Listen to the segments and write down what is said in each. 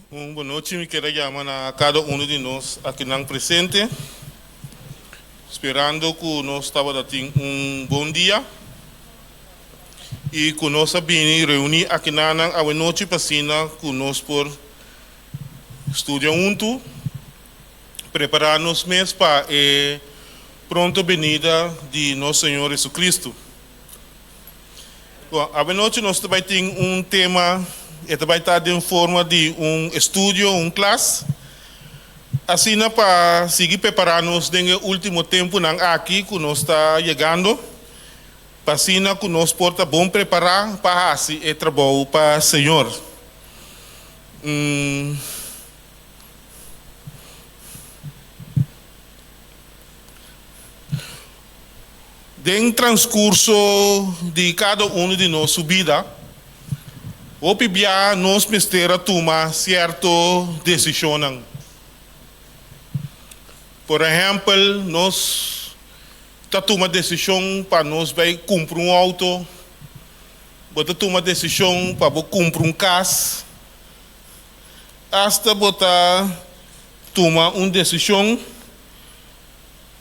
Un bon nochi, mi kier a yama na kada uno di nos akinan presente, sperando ku nos tabata tin un bon dia i ku nos a bini reuní akinanan awe nochi pa asina ku nos por studia huntu, prepará nos mes pa e pronto benida di nos Señor Jesucristo. Bon, awenochi nos ta bai tin un tema, e ta bai ta den forma di un estudio, un klas, asina pa sigui prepará nos den e último tempunan aki ku nos ta yegando, pa asina ku nos por ta bon prepará pa hasi e trabou pa Señor. Den transkurso di kada unu di nos su bida, hopi bia nos mester a tuma sierto desishonnan. Por ehèmpel, nos ta tuma desishon pa nos bai kumpra un outo, bo ta tuma desishon pa bo kumpra un kas, asta bo ta tuma un desishon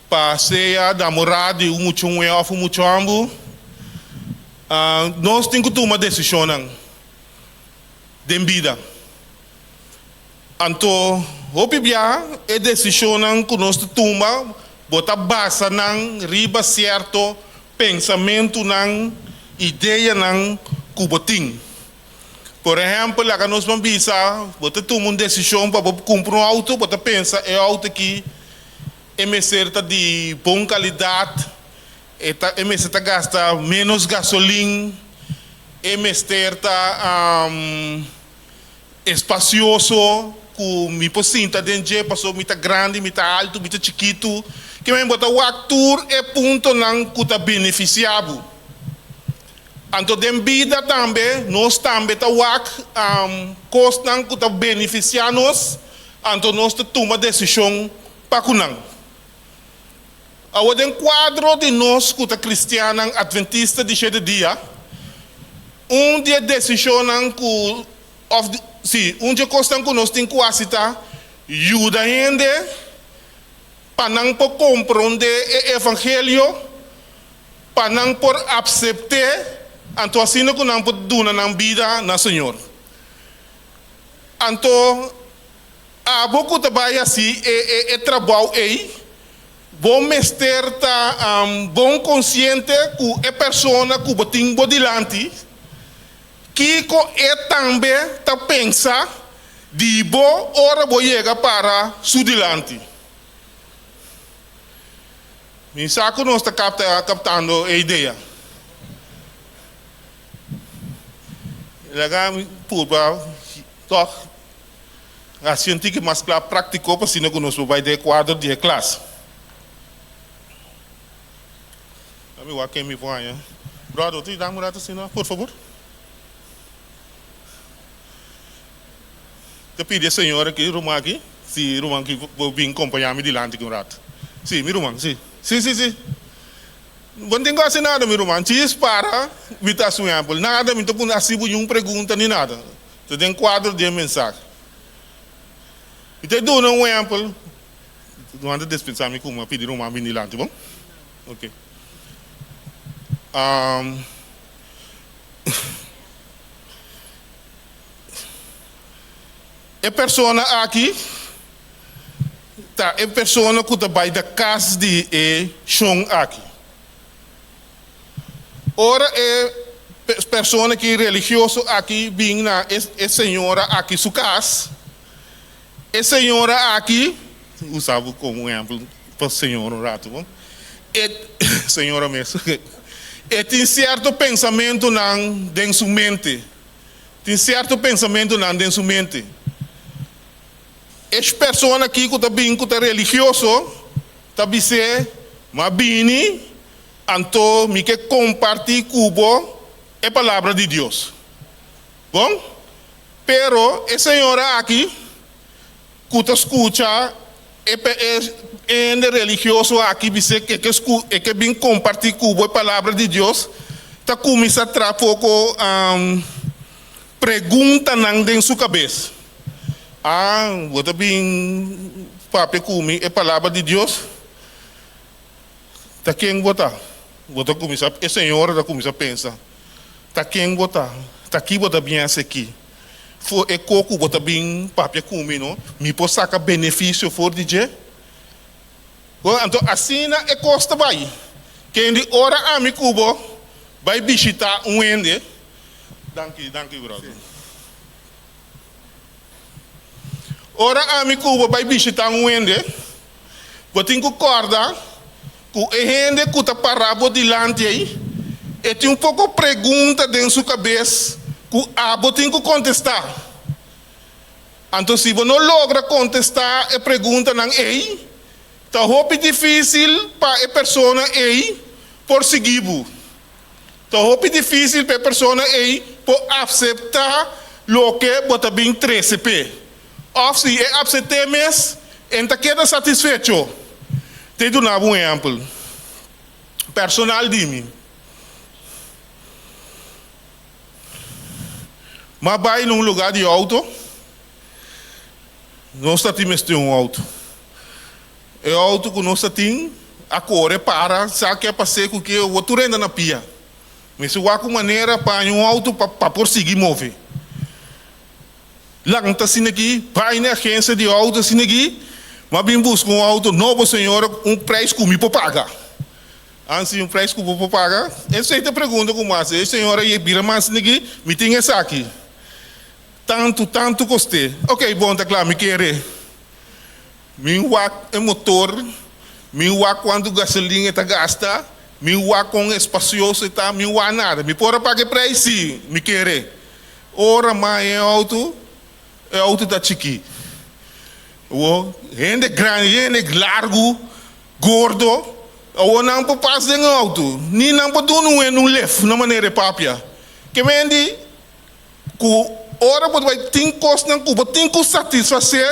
Pa sea namorá di un mucha muhé òf un mucha hòmber, nos tin ku tuma desishonnan den bida. Anto, hopi bia e desishonnan ku nos ta tuma bo ta basa nan riba sierto pensamentunan, ideanan ku bo tin. Por ehèmpel, laga nos ban bisa, bo ta tuma un desishon pa bo kumpra un outo, bo ta pensa e outo aki e mester ta di bon kalidat, e ta e mester ta gasta ménos gasolin, e mester ta espasioso ku mi por sinta den dje pasobra mi ta grandi, mi ta altu, mi ta chikitu. Kimen bo ta wak tur e puntonan ku ta benefisiá bo. Anto den bida tambe nos tambe ta wak kosnan ku ta benefisiá nos, anto nos ta tuma desishon pa ku nan. Awor den kuadro di nos ku ta kristiannan atventista di shete dia, un di e desishonnan ku òf sí, un di e kosnan ku nos tin ku hasi ta yuda hende pa nan por komprondé e evangelio. Pa nan por apsept'é, anto asina ku nan por duna nan bida na Señor. Anto abo ku ta bai hasi e e e trabou ei, bo mester ta bon konsiente ku e persona ku bo tin bo dilanti, kiko e tambe ta pensa di bo ora bo yega para su dilanti. Mi sa ku nos ta kapta kaptando e idea. Laga mi purba tòg hasi un tiki mas kla práktiko pa asina ku nos por bai den e kuadro di e klas. Laga mi wak ken mi por haña. Bròder, bo ta yuda mi un ratu asina, por fabor? Ta pidi e señor aki, ruman aki, si ruman aki por bin kompañá mi dilanti aki un rato. Sí, mi ruman, sí. Sí, sí, sí. Bo no tin ku hasi nada, mi ruman. Djis para, mi ta hasi un ehèmpel. Nada, mi no ta pone hasi bo niun pregunta ni nada. Ta den kuadro di e mensahe. Mi ta duna un ehèmpel. Ruman ta dispensá mi ku mi a pidi ruman bin dilanti, bon? Oke. E persona aki ta e persona ku ta bai da kas di e shon aki. Ora e persona ki religioso aki bin na e señora aki su kas, e señora aki, usa bo komo ehèmpel pa señora un ratu bo, e señora mes, e tin sierto pensamentunan den su mente. Tin sierto pensamentunan den su mente. E persona aki ku ta bin ku ta religioso ta bis'é, M'a bini, anto mi ke kompartí ku bo e palabra di Dios. Bon, pero e señora aki ku ta skucha e hende religioso aki bis'é ke ke e ke bin kompartí ku bo e palabra di Dios, ta kuminsá traha poko preguntanan den su kabes. Ah, bo ta bin papia ku mi e palabra di Dios? Ta ken bo ta? Bo ta kuminsá, e señora ta kuminsá pensa, Ta ken bo ta? Ta ki bo ta bin hasi aki? For e ko ku bo ta bin papia ku mi no, mi por saka benefisio for di dje? Bo, anto asina e kos ta bai. Kendi ora ami ku bo bai bishitá un hende, Danki, danki brother. Ora ami ku bo bai bishitá un hende, bo tin ku kòrda ku e hende ku ta pará bo dilanti ei, e tin un poko pregunta den su kabes ku abo tin ku kontestá. Anto si bo no logra kontestá e preguntanan ei, ta hopi difísil pa e persona ei por sigui bo. Ta hopi difísil pa e persona ei por apseptá loke bo ta bin trese p'e. Òf si e apsept'é mes, e no ta keda satisfecho. Te duna bo un ehèmpel personal di mi. M'a bai na un lugá di outo, nos ta tin mester un outo. E outo ku nos ta tin a kore para, sa ke a pas'é ku ke awor tur hende na pia. Mester wak un manera pa haña un outo pa por sigui move. Lanta asina aki, bai na e agensia di outo asina aki, m'a bin buska un outo nobo señora, un prijs ku mi por paga. Ansi un prijs ku bo por paga? Esei ta e pregunta ku mi hasi. E señora yei bira mas niki, Mi tin esaki. Tantu, tantu kost'é. Oké, bon, ta kla, mi kere. Mi wak e motor, mi wak kuantu gasolin e ta gasta, mi wak kon espasioso e ta, mi wak nada. Mi por a paga e prijs? Sí, mi kere. Ora m'a e outo, e outo ta chikí. Awor, hende grandi, hende largu. Gordo, awor nan por pas den auto, ni nan por duna un hende un lef na manera e papia. Ke mendi ku ora bo ta bai tin kosnan ku bo tin ku satisfasé,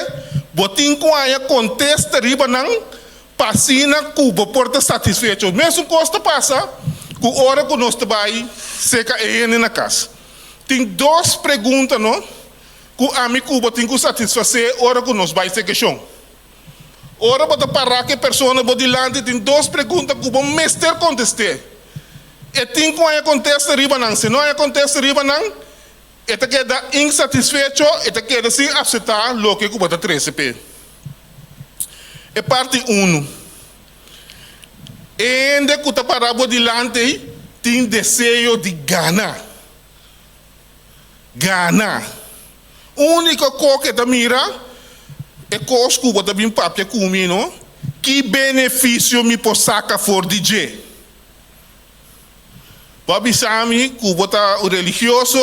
bo tin ku haña kontesta riba nan pa asina ku bo por ta satisfecho. Mesun kos ta pasa ku ora ku nos ta bai seka e hende na kas. Tin dos pregunta no ku ami ku bo tin ku satisfasé ora ku nos bai seka e shon. Ora bo ta pará ku e persona bo dilanti tin dos pregunta ku bo mester kontest'é. E tin ku haña kontesta riba nan. Si no haña kontesta riba nan, e ta keda insatisfecho, e ta keda sin aseptá loke ku bo ta trese p'e. E parti unu, E hende ku ta pará bo dilanti tin deseo di gana. Gana. Úniko ko ke ta mira e kos ku bo ta bin papia ku mi no, ki benefisio mi por saka for di dje? Bo a bisa mi ku bo ta un religioso,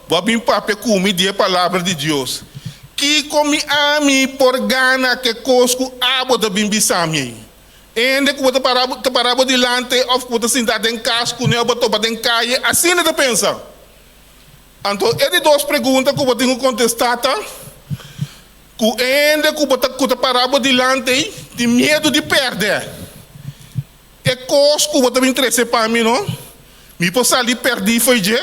bo a bin papia ku mi di e Palabra di Dios. Kiko mi ami por gana ku e kos ku abo ta bin bisa mi ei? Hende ku bo ta para ta para bo dilanti òf ku bo ta sinta den kas kuné òf bo topa den kaye, asina ta pensa. Anto e di dos pregunta ku bo tin ku kontestá ta, Ku e hende ku bo ta ku ta para bo dilanti ei tin miedu di pèrdè e kos ku bo ta bin trese pa mi, no? Mi por sali pèrdí fo'i dje?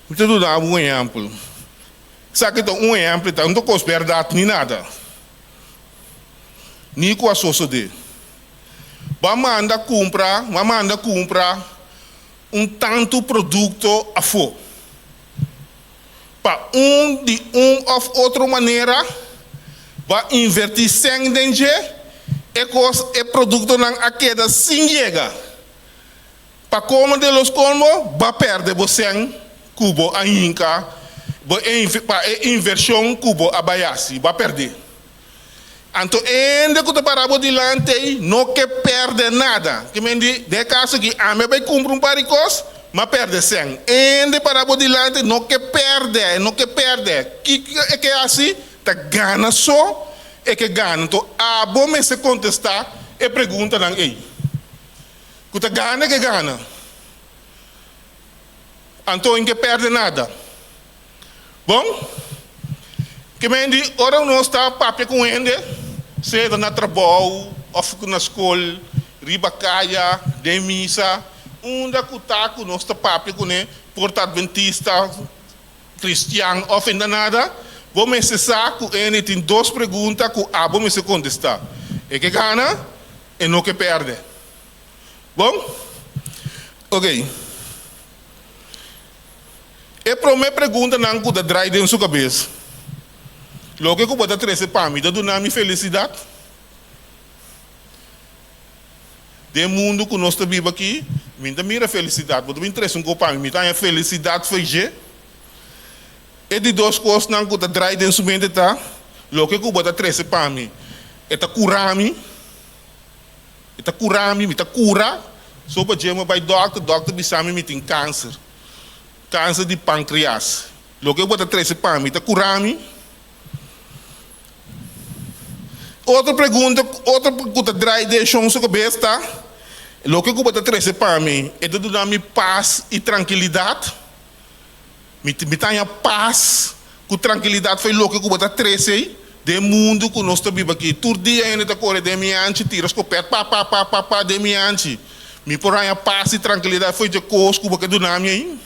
Mi ta duna bo un ehèmpel. Esaki ta un ehèmpel, ta no ta kos bèrdat ni nada. Ni ku a sosodé. Bo a manda kumpra, bo a manda kumpra un tantu produkto afó. Pa un di un òf otro manera bo a invertí sèn den dje, e kos, e produktonan a keda sin yega. Pa komo de los kolmo, bo a pèrdè bo sèn ku bo a hinka, bo pa e invershon ku bo a bai hasi, bo a pèrdè. Anto e hende ku ta pará bo dilanti ei no ke pèrdè nada. Ke men di, den e kaso aki, ami a bai kumpra un par di kos, mi a pèrdè sèn. E hende pará bo dilanti no ke pèrdè, e no ke pèrdè. Kiko e ke hasi? Ta gana so e ke gana. Anto abo mester kontestá e preguntanan ei. Ku ta gana ke gana. Anto e no ke pèrdè nada. Bon, ke men di ora nos ta papia ku un hende, sea ta na trabou òf na skol, riba kaya, den misa, unda ku ta ku nos ta papia kuné, por ta adventista. kristian òf e no ta nada, bo mester sa ku ene tin dos pregunta ku abo mester kontestá. E ke gana, e no ke pèrdè. Bon? Oké. E promé preguntanan ku ta drai den su kabes, Loke ku bo ta trese pa mi ta duna mi felisidat? Den mundu ku nos ta biba aki, mi ta mira felisidat. Bo ta bin trese un kos pa mi, mi ta haña felisidat fo'i dje. E di dos kosnan ku ta drai den su mente ta, Loke ku bo ta trese pa mi, e ta kura mi? E ta kura mi, mi ta kura. So pa dje mi bai dòkter, dòkter bisa mi mi tin kanser, kanser di pankrias. Loke bo ta trese pa mi ta kura mi? Otro pregunta, otro ku ta drai den shon su kabes ta, Loke ku bo ta trese pa mi, e ta duna mi pas i trankilidat? Mi mi ta haña pas ku trankilidat fo'i loke ku bo ta trese ei den mundu ku nos ta biba aki? Tur dia hende ta kore den mi anchi, tira skopèt pa pa pa pa pa den mi anchi. Mi por haña pas i trankilidat fo'i dje kos ku bo ke duna mi ei?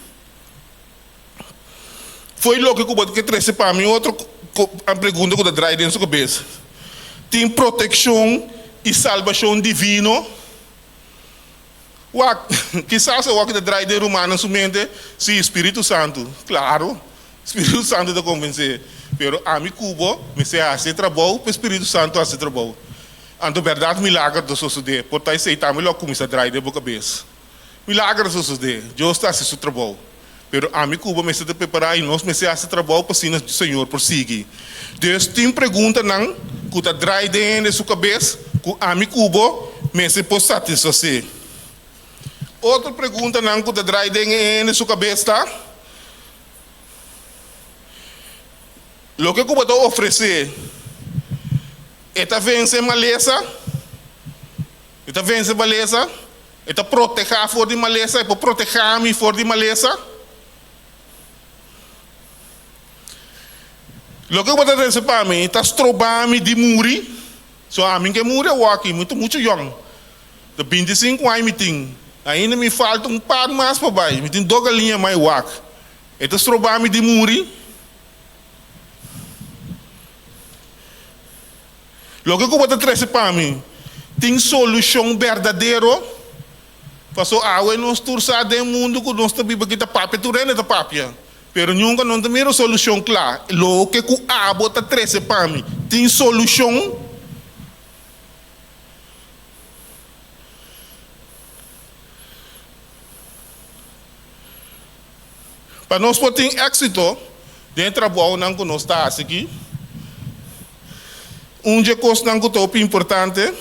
Fo'i loke ku bo ke trese pa mi? Otro pregunta ku ta drai den su kabes. Tin protekshon i salbashon divino? Wak, kisas awor ki ta drai den rumannan su mente, Sí, spiritu santu. Klaro, spiritu santu ta konvensé. Pero ami ku bo mester hasi e trabou pa e spiritu santu hasi e trabou. Anto bèrdat milager ta sosodé. Por ta esei tambe lo a kuminsá drai den bo kabes. Milager a sosodé, Dios ta hasi su trabou. Pero ami ku bo mester ta prepará i nos mester hasi trabou pa asina Señor por sigui. Dus tin preguntanan ku ta drai den hende su kabes ku ami ku bo mester por satisfasé. Otro preguntanan ku ta drai den e hende su kabes ta, Loke ku bo ta ofresé e ta vense malesa? E ta vense malesa? E ta protehá for di malesa? E por protehá mi for di malesa? Loke ku bo ta trese pa mi ta stroba mi di muri? So ami ke muri awoki, mi ta muchu yòn. Ta 25 aña mi tin. Ainda mi falta un par mas pa bai. Mi tin dos galiña mai wak. E ta stroba mi di muri? Loke ku bo ta trese pa mi tin solushon berdadero? Paso awe nos tur sa den mundu ku nos ta biba aki ta papia, tur hende ta papia, pero nunka no ta mira un solushon kla. Loke ku abo ta trese pa mi tin solushon? Pa nos por tin éksito den e trabounan ku nos ta hasi aki, un dje kosnan ku ta hopi importante,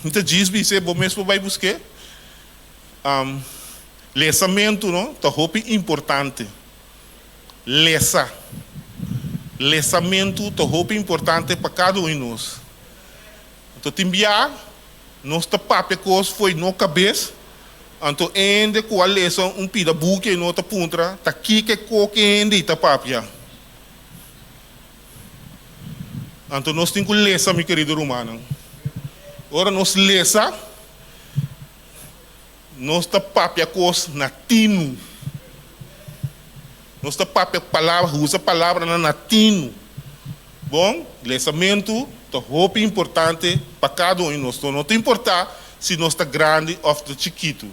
mi ta djis bis'é, bo mes por bai busk'é, lesamentu no ta hopi importante. Lesa. Lesamentu ta hopi importante pa kada un di nos. Anto tin bia nos ta papia kos fo'i no kabes, anto hende ku a lesa un pida buki ei no ta puntra ta kiko e koke hende ei ta papia. Anto nos tin ku lesa mi kerido rumannan. Ora nos lesa nos ta papia kos na tinu. Nos ta papia palabra, usa palabranan na tinu. Bon, lesamentu ta hopi importante pa kada un di nos. No ta importá si nos ta grandi òf ta chikitu.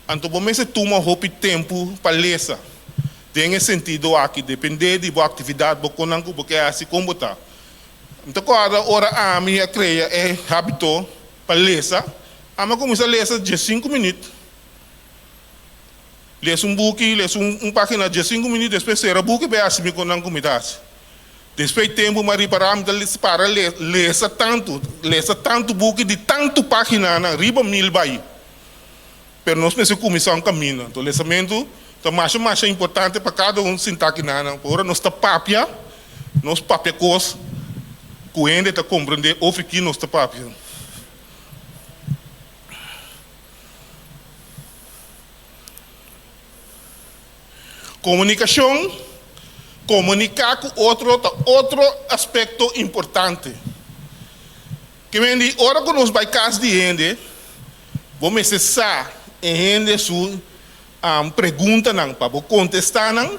Anto bo mester tuma hopi tempu pa lesa. Den e sentido aki, dependé di bo aktividat, bo konan ku bo ke hasi, kon bo ta. Mi ta kòrda ora ami a krea e hábito pa lesa, ami a kuminsá lesa diesinku minüt. Lesa un buki, lesa un pagina diesinku minüt, despues sera buki bai hasi mi konan ku mi ta hasi. Despues di tempu mi a ripará mi ta para lesa tantu, lesa tantu buki di tantu paginanan, riba mil bai. Pero nos mester kuminsá un kaminda. Anto lesamentu ta masha masha importante pa kada un sintá akinanan. Ora nos ta papia, nos papia kos ku hende ta komprendé ofi ki nos ta papia. Komunikashon, Komuniká ku otro ta otro aspekto importante. Ke men di ora ku nos bai kas di hende, bo mester sa e hende su preguntanan pa bo kontestá nan.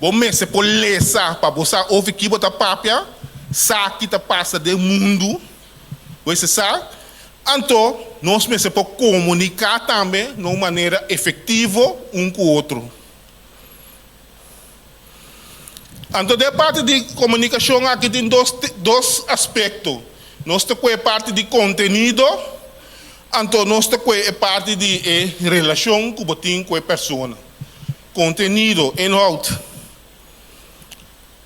Bo mester por lesa pa bo sa ofi ki bo ta papia, sa ki ta pasa den mundu, bo mester sa. Anto nos mester por komuniká tambe na un manera efektivo un ku otro. Anto den e parti di komunikashon aki tin dos dos aspekto. Nos ta kue e parti di kontenido, anto nos ta kue e parti di e relashon ku bo tin ku e persona. Kontenido, inhoud,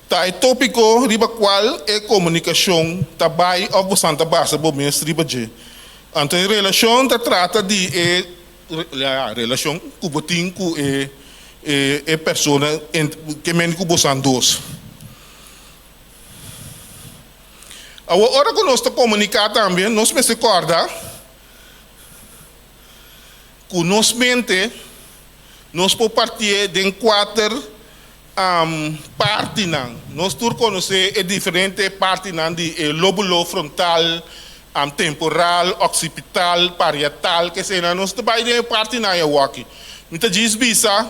ta e tópiko riba kual e komunikashon ta bai òf bosan ta basa bo mes riba dje. Anto e relashon ta trata di e relashon ku bo tin ku e e persona ke men ku bosan dos. Awor ora ku nos ta komuniká tambe nos mester kòrda ku nos mente nos por partié den kuater partinan. Nos tur konosé e diferente partinan di e lóbulo frontal, temporal, oksipital, parietal, keseinan. Nos ta bai den e partinan ei awaki. Mi ta djis bisa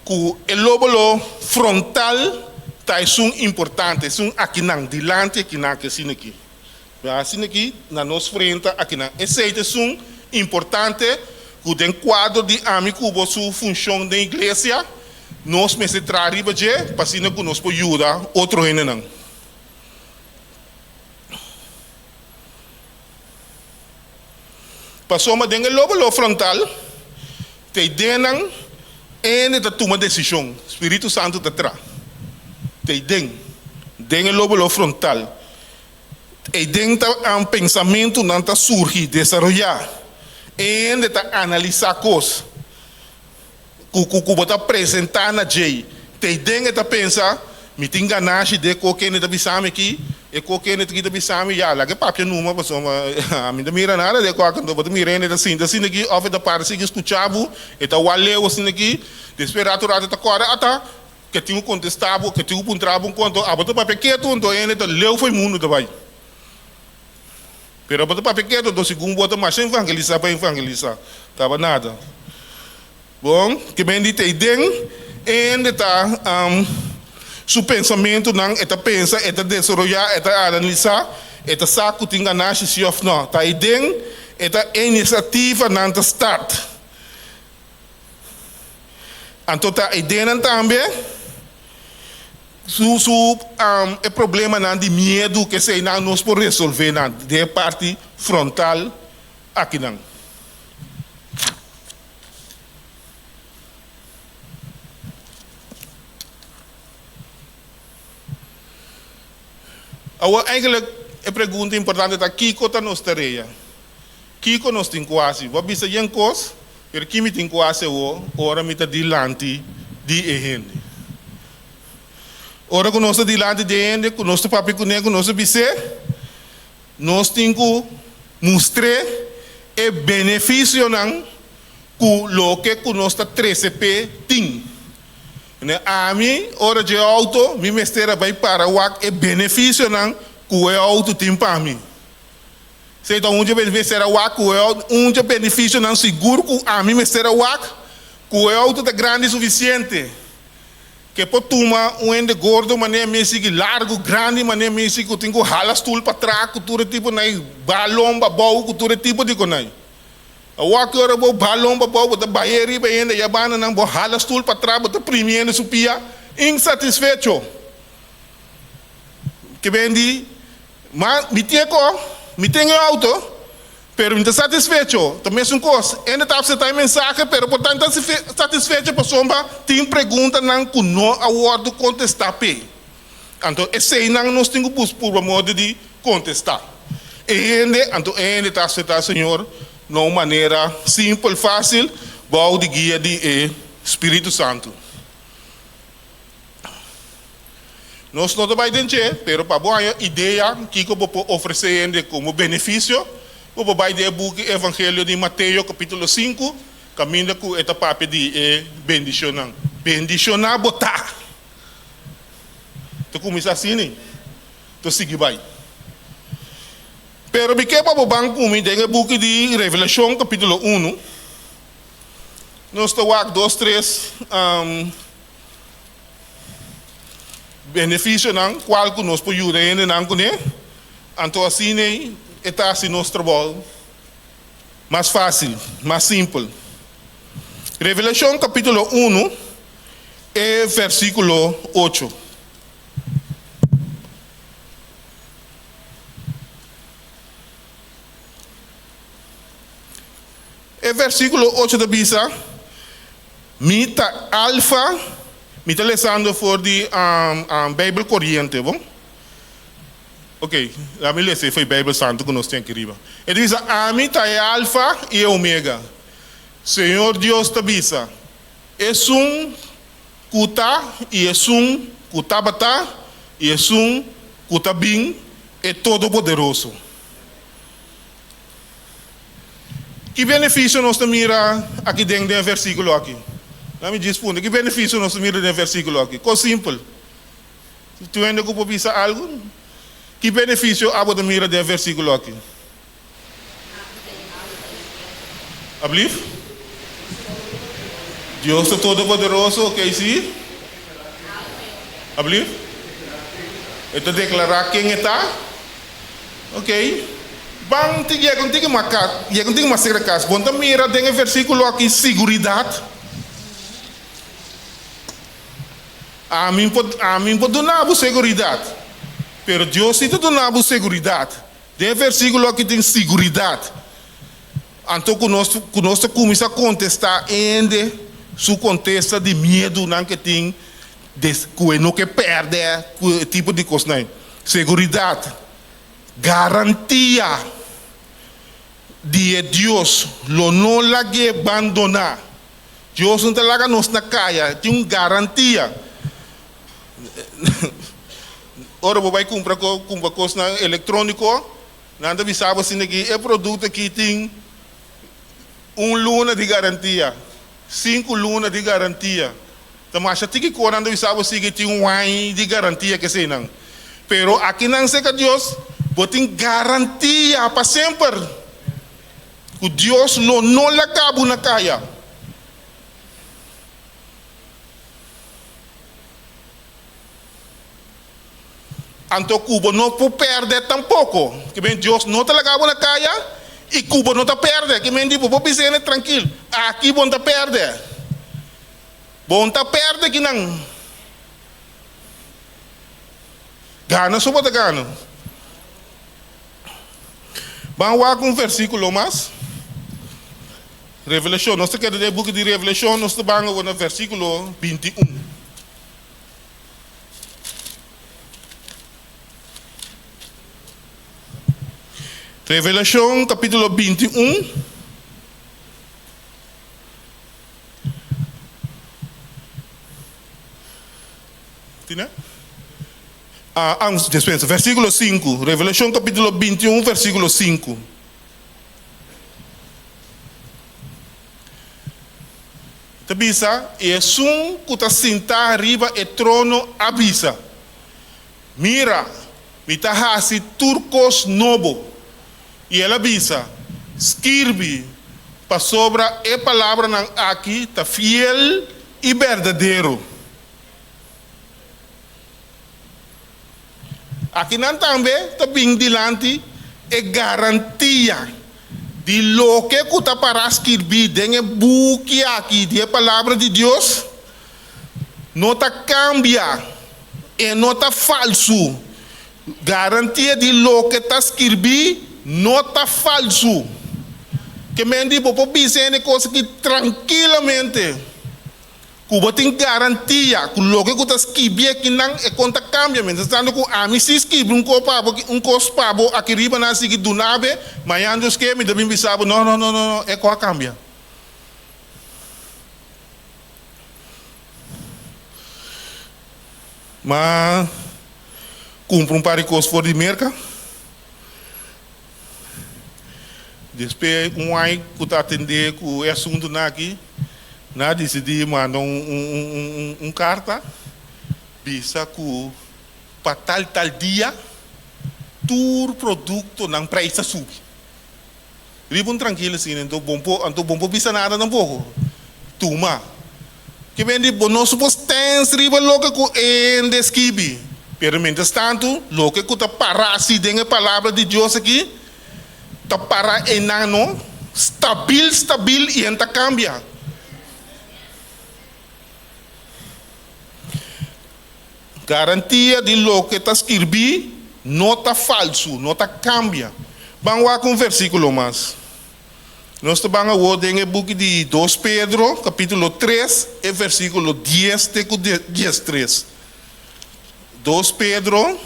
ku e lóbulo frontal ta esun importante, esun akinan, dilanti akinan, asina aki. Asina aki na nos frenta akinan. Esei ta esun importante ku den kuadro di ami ku bo su funshon den iglesia, nos mester traha riba dje pa asina ku nos por yuda otro hendenan. Pasobra den e lóbulo frontal ta ideanan hende ta tuma desishon, spiritu santu ta traha. Ta iden den e lóbulo frontal. Eiden ta pensamentunan ta surgi, desaroyá. E hende ta analisá kos ku ku bo ta presentá na djei. Ta eiden e ta pensa, Mi tin ganashi di e kos ku hende ta bisa mi aki, e kos ku hende ta bisa mi, ya, laga e papia numa pasobra mi no ta mira nada di e kos aki. Bo ta mira hende ta sinta asina aki òf e ta para sigui skuchá bo, e ta wak leu asina aki, despues ratu ratu e ta kòrda, ata! Ke tin ku kontestá bo, ke tin ku puntra bo un konto, abo ta papia ketu, anto hende ta leu for e mundu ta bai. Pero abo ta papia ketu, anto segun bo ta masha evangelisá pa evangelisá, kaba nada. Bon, ke men di ta ei den, hende ta su pensamentunan, e ta pensa, e ta desaroyá, e ta analisá, e ta sa ku tin ganashi si òf nò. Ta ei den, e ta inisiativanan ta start. Anto ta e denan tambe su su e problemanan di miedu ke eseinan nos por resolve nan den e parti frontal akinan. Awor eigenlijk e pregunta importante ta kiko ta nos tarea? Kiko nos tin ku hasi? Bo a bisa yen kos, pero ki mi tin ku hasi awor ora mi ta dilanti di e hende? Ora ku nos ta dilanti di e hende, ku nos ta papia kuné, ku nos ta bis'é, nos tin ku mustr'é e benefisionan ku loke ku nos ta trese p'e tin. Ami, ora dje outo, mi mester a bai para wak e benefisionan ku e outo tin pa mi. Esei ta un dje mester a wak ku e outo, un dje benefisionan sigur ku ami mester a wak ku e outo ta grandi sufisiente ke por tuma un hende gordo manera mi sigui largu grandi manera mi sigui ku tin ku hala stul patras ku tur e tipo nai ba lomba abou ku tur e tipo di konai. Awor ki ora bo ba lomba abou bo ta bai ariba e hende ayabanda nan bo hala stul patras bo ta primi hende su pia insatisfecho. Ke bendi Ma mi tin e ko, mi tin e auto, pero mi ta satisfecho. Ta mesun kos, hende ta apseptá e mensahe, pero por ta satisfecho pasobra tin preguntanan ku no a wòrdu kontestá p'e. Anto eseinan nos tin ku bus purba modo di kontestá e hende, anto e hende ta aseptá Señor na un manera simpel, fásil, bou di guia di e Spiritu Santu. Nos no ta bai den dje, pero pa bo haña idea kiko bo por ofresé hende komo benefisio, bo por bai den e buki Evangelio di Mateo kapítulo sinku, kaminda ku e ta papia di e bendishonnan. Bendishoná bo ta! Ta kuminsá asina i ta sigui bai. Pero mi ke pa bo ban ku mi den e buki di Revelashon kapítulo unu. Nos ta wak dos tres. Benefisionan kual ku nos por yuda hendenan kuné, anto asina ei e ta hasi nos trabou mas fásil, mas simpel. Revelashon kapítulo unu e versíkulo ocho. E versíkulo ocho ta bisa, Mi ta Alfa, mi ta lesando for di Beibel Koriente, bon? Ok, laat mi lesa for di Beibel Santu ku nos tin aki riba. E ta bisa, Ami ta e Alfa i e Omega, Señor Dios ta bisa, Esun ku ta i esun ku tabata i esun ku ta bin, e Todopoderoso. Ki benefisio nos ta mira aki den den e versíkulo aki? Laat mi djis puntra, ki benefisio nos ta mira den e versíkulo aki? Kos simpel. Tur hende ku por bisa algu? Ki benefisio abo ta mira den e versíkulo aki? Ablief? Dios ta todopoderoso, ok, si? Ablief? E ta deklará ken e ta? Ok. Ban tin yega un tiki mas kas, yega un tiki mas serka kas. Bon ta mira den e versíkulo aki siguridat. Ami por, ami por duna bo seguridat, pero Dios si ta duna bo seguridat. Den e versíkulo aki tin siguridat. Anto ku nos, ku nos ta kuminsá kontestá hende su kontesta di miedunan ke tin, des, ku e no ke pèrdè, ku e tipo di kosnan. Seguridat, garantia di e Dios lo no lag'é bandoná. Dios no ta laga nos na kaya, tin un garantia. Ora bo bai kumpra kumpra kosnan elektróniko, nan ta bisa bo asina ki e produkto aki tin un luna di garantia, sinku luna di garantia. Ta masha tiki kos nan ta bisa bo si ke tin un aña di garantia keseinan. Pero akinan serka Dios bo tin garantia pa semper ku Dios lo no laga bo na kaya. Anto ku bo no por pèrdè tampoko. Ke men Dios no ta laga bo na kaya i ku bo no ta pèrdè. Ke men di bo por bisa hende trankil, aki bo no ta pèrdè. Bo no ta perde kinan. Gana so bo ta gana. Ban wak un versiculo mas. Revelacion. Nos ta keda den e buki di Revelacion. Nos ta ban awor na versiculo 21. Revelacion capitulo 21. Tina? Ah, ah, dispensa, versículo 5. Revelación capítulo 21, versículo 5. Ta bisa, e esun ku ta sintá riba e trono a bisa, Mira, mi ta hasi tur kos nobo. I el a bisa, Skirbi, pasobra e palabranan aki ta fiel i berdadero. Akinan tambe ta bin dilanti e garantia di loke ku ta pará skirbí den e buki aki di e Palabra di Dios no ta kambia, e no ta falsu. Garantia di loke ta skirbí no ta falsu. Ke men di bo por bisa hende kos aki trankilamente, ku bo tin garantia ku loke ku ta skibí akinan e kon ta kambia. Mientras tanto ku ami si skibí un kos pa bo, un kos pa bo aki riba nan sigui duna be, mañan Dios ke mi ta bin bisa bo, no, no, no, no, no, e kos a kambia. Ma kumpra un par di kos for di Merka. Despues un ai ku ta atendé ku e asuntunan aki, nan a disidí manda un karta bisa ku pa tal tal dia tur produktonan preis ta subi. Riba un trankil asina, anto bo no por bisa nada tampoco. Tuma. Ke ben di bo no supos. kens riba loke ku e hende skibi. Pero mientrastantu, loke ku ta pará si den e Palabra di Dios aki, ta pará einan no, stabil, stabil i e no ta kambia. Garantia di loke ta skirbí no ta falsu, no ta kambia. Ban wak un versíkulo mas. Nos ta ban awor den e buki di Dos Pedro, kapítulo tres, e versíkulo dies te ku diestres. Dos Pedro,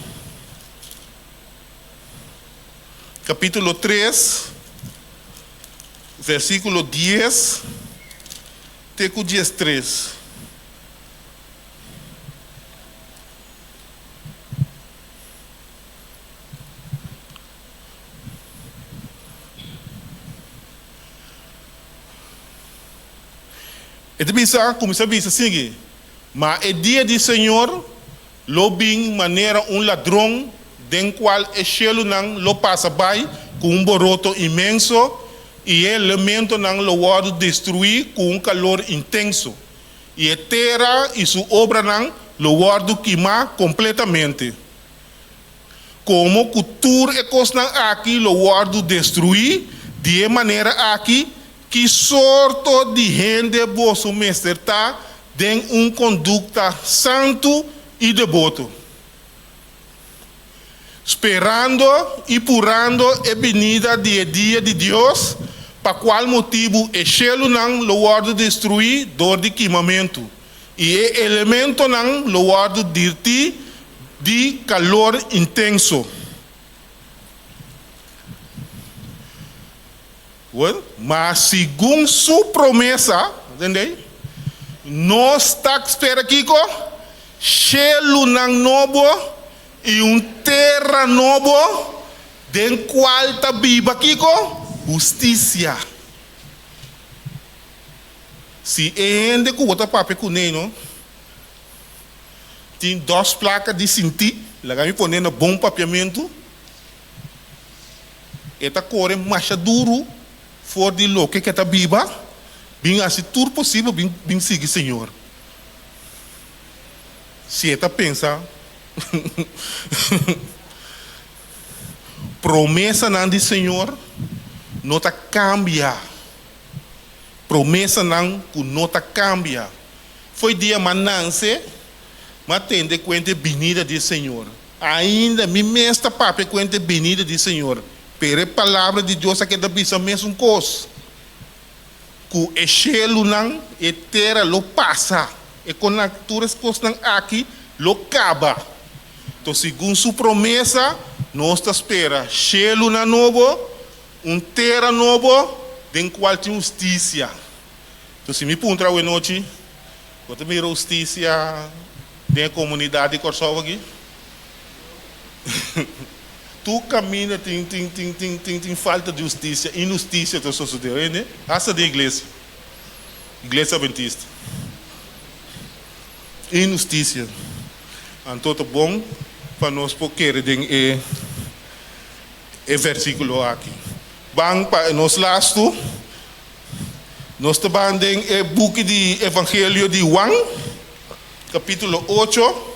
kapítulo tres, versíkulo dies te ku diestres. E ta bisa, kuminsá bisa sigui, Ma e dia di Señor lo bin manera un ladron, den kual e shelunan lo pasa bai ku un boroto inmenso, i e elementonan lo wòrdu destruí ku un kalor intenso. I e tera i su obranan lo wòrdu kimá kompletamente. Komo ku tur e kosnan aki lo wòrdu destruí di e manera aki, ki sorto di hende boso mester ta den un kondukta santu i deboto, sperando i purando e binida di e dia di Dios, pa kual motibu e shelunan lo wòrdu destruí dor di kimamentu, i e elementonan lo wòrdu dirtí di kalor intenso. Well, ma segun su promesa, tende? Nos ta spera kiko? Shelunan nobo i un tera nobo den kual ta biba kiko? Hustisia. Si e hende ku bo ta papia kuné no tin dos plaka di sintí, laga mi pone na bon papiamentu, E ta kore masha duru for di loke ke ta biba, bin hasi tur posibel bin bin sigui Señor. Si e ta pensa promesanan di Señor no ta kambia, promesanan ku no ta kambia. Fo'i dia m'a nanse, m'a tende kuenta e binida di Señor. Ainda mi mes ta papia kuenta e binida di Señor, pero e palabra di Dios a keda bisa mesun kos, ku e shelunan, e tera lo pasa, e konan, tur es kosnan aki lo kaba. Enton, segun su promesa, nos ta spera shelunan nobo, un tera nobo den kual tin hustisia. Enton, si mi puntra awenochi, bo ta mira hustisia Den e komunidat di Kòrsou aki tur kaminda tin tin tin tin tin tin falta di hustisia, inhustisia ta sosodé, oye, hasta den iglesia, iglesia adventista, inhustisia. Anto ta bon pa nos por kere den e e versíkulo aki. Ban pa nos lastu. Nos ta ban den e buki di Evangelio di Juan, capítulo ocho.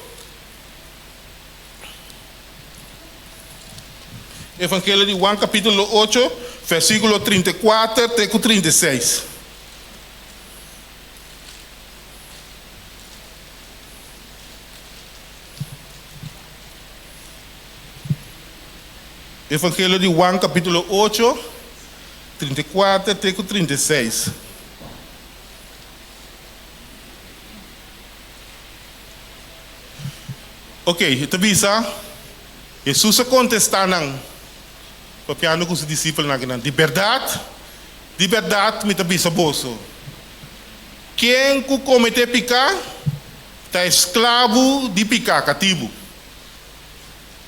Evangelio di Juan, capítulo ocho, versículo 34 te cu 36. Evangelio di Juan, capítulo ocho. 34 te ku 36. Ok, e ta bisa, Hesus a kontestá nan, papiando ku su disipelnan akinan, Di bèrdat, di bèrdat mi ta bisa boso, ken ku kometé piká ta esklabu di piká, katibu.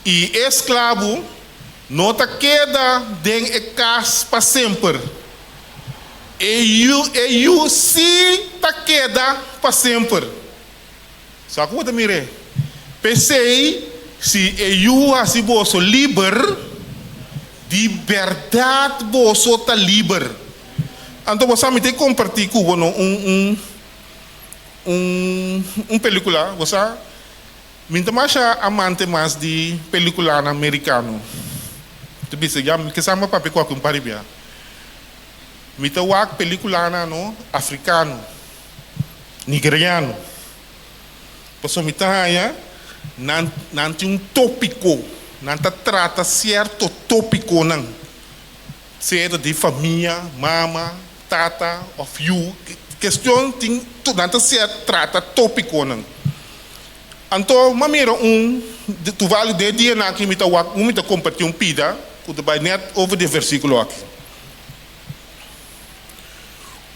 I e esklabu no ta keda den e kas pa semper, e yu e yu sí ta keda pa semper. Sa ku bo ta mir'é? P'esei, si e yu hasi boso liber, di bèrdat boso ta liber. Anto bo sa mi ta kompartí ku bo no un un. un un pelicula, bo sa, mi ta masha amante mas di peliculanan mericano. Ta bisa ya mi ke sa mi a papia ku aki un par di bia. Mi ta wak peliculanan no africano, nigeriano. Pasobra mi ta haña nan nan tin un topico, nan ta trata cierto topiconan, sea ta di famia, mama, tata of yu, kestion tin nan ta sea trata topiconan. Anto m'a mira un, tuvalig den e dianan aki mi ta wak un mi ta comparti un pida cu ta bay net over di e versiculo aki.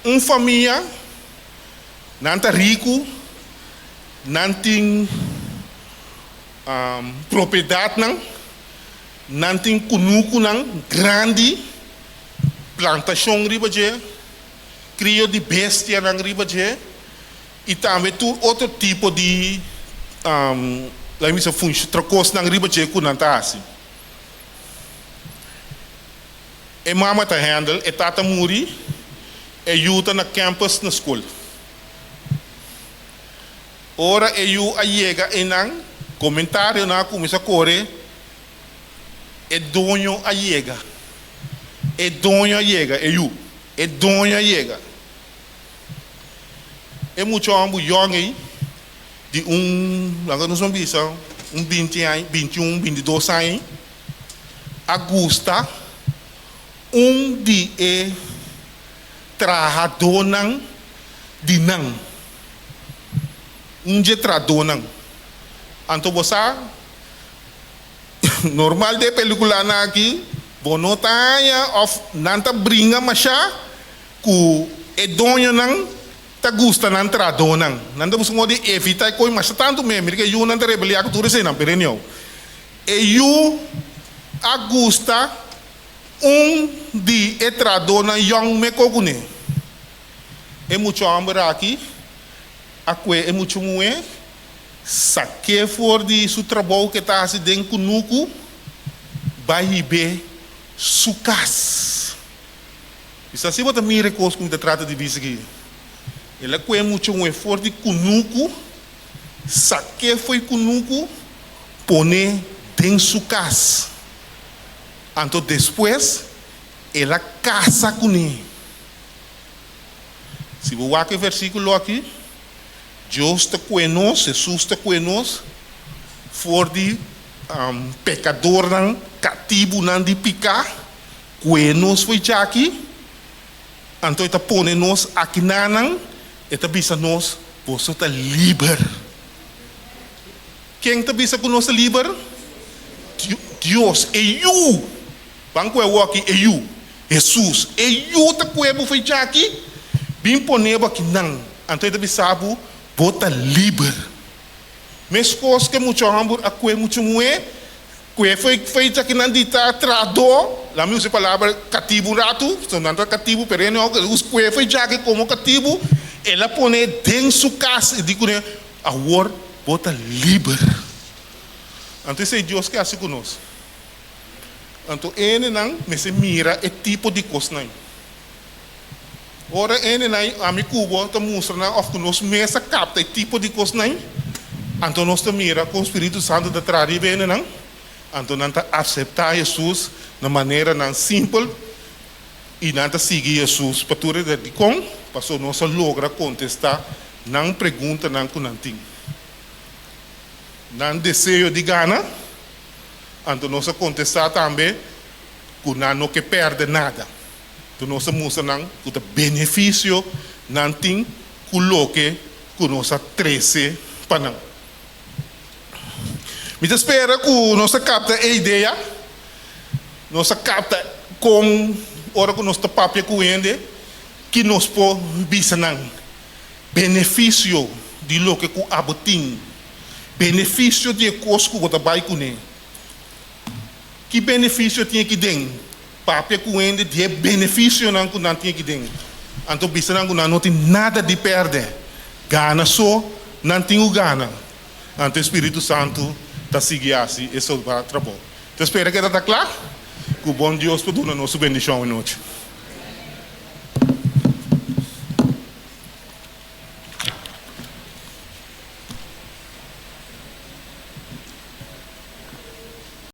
Un famia. Nan ta riku, nan tin propiedatnan, nan tin kunukunan grandi, plantashon riba dje, krio di bestianan riba dje i tambe tur otro tipo di laga mi bisa kosnan riba dje ku nan ta hasi. E mama ta handle, e tata muri, e yu ta na campus na school. Ora e yu a yega einan, comentarionan a cuminsa core, E doño a yega, e doño a yega, e yu, e doño a yega. E mucha homber yong ei, di un, laga nos bisa, un binti aña, bintiun, bintidos aña ei, a gusta un di e trahadónan di nan, un dje trahadónan. Anto bo sa, normal den e pelikulanan aki, bo no ta haña òf nan ta bringa mashá ku e doñonan ta gusta nan trahadónan. Nan ta buska modo di evitá e koi masha tantu mes. Mira ku e yunan ta rebeliá ku tur eseinan, pero anyhow. E yu a gusta un di e trahadónan yòn mekó kuné. E mucha hòmber aki a kue e mucha muhé, sak'é for di su trabou ku e ta hasi den kunuku, bai hib'é su kas. Bisa si bo ta mira e kos ku mi ta trata di bisa aki. El a kue e mucha muhé for di kunuku. Sak'é fo'i kunuku, pon'é den su kas. Anto despues el a kasa kuné. Si bo wak e versíkulo aki, Dios ta kue nos, Hesus ta kue nos for di pekadornan, katibunan di piká, kue nos fo'i djaki, anto e ta pone nos akinanan, e ta bisa nos, Boso ta liber. Ken ta bisa ku nos ta liber? Dios, e Yu. Ban ku e awor aki, e Yu. Hesus, e Yu ta kue bo for djaki, bin pone bo akinan. Anto e ta bisa bo, Bo ta liber. Meskos ku e mucha hòmber a kue mucha muhé, kue for djakinan di ta trahadó, laat mi usa e palabra katibu un ratu, pasobra nan ta katibu, pero anyhow, kue for djaki komo katibu, el a pone den su kas i di kuné, Awor bo ta liber. Anto esei Dios ke hasi ku nos. Anto hendenan mester mira e tipo di kosnan. Ora hendenan, ami ku bo, ta mustra nan òf ku nos mes a kapta e tipo di kosnan, anto nos ta mira kon Spiritu Santu ta traha riba hendenan, anto nan ta aseptá Hesus na maneranan simpel i nan ta sigui Hesus pa tur e Dikon? Pasobra nos a logra kontestá nan preguntanan ku nan tin. Nan deseo di gana, anto nos a kontestá tambe ku nan no ke pèrdè nada. Ku nos a mustra nan ku ta benefisio nan tin ku loke ku nos a trese pa nan. Mi ta spera ku nos a kapta e idea, nos a kapta kon ora ku nos ta papia ku hende ki nos por bisa nan benefisio di loke ku abo tin, benefisio di e kos ku bo ta bai kuné. Ki benefisio tin aki den? Papia ku hende di e benefisionan ku nan tin aki den. Anto bisa nan ku nan no tin nada di pèrdè. Gana so nan tin ku gana. Anto e Spiritu Santu ta sigui hasi e soba trabou. Ta spera ku e ta ta kla. Ku bon Dios por duna nos su bendishon awenochi.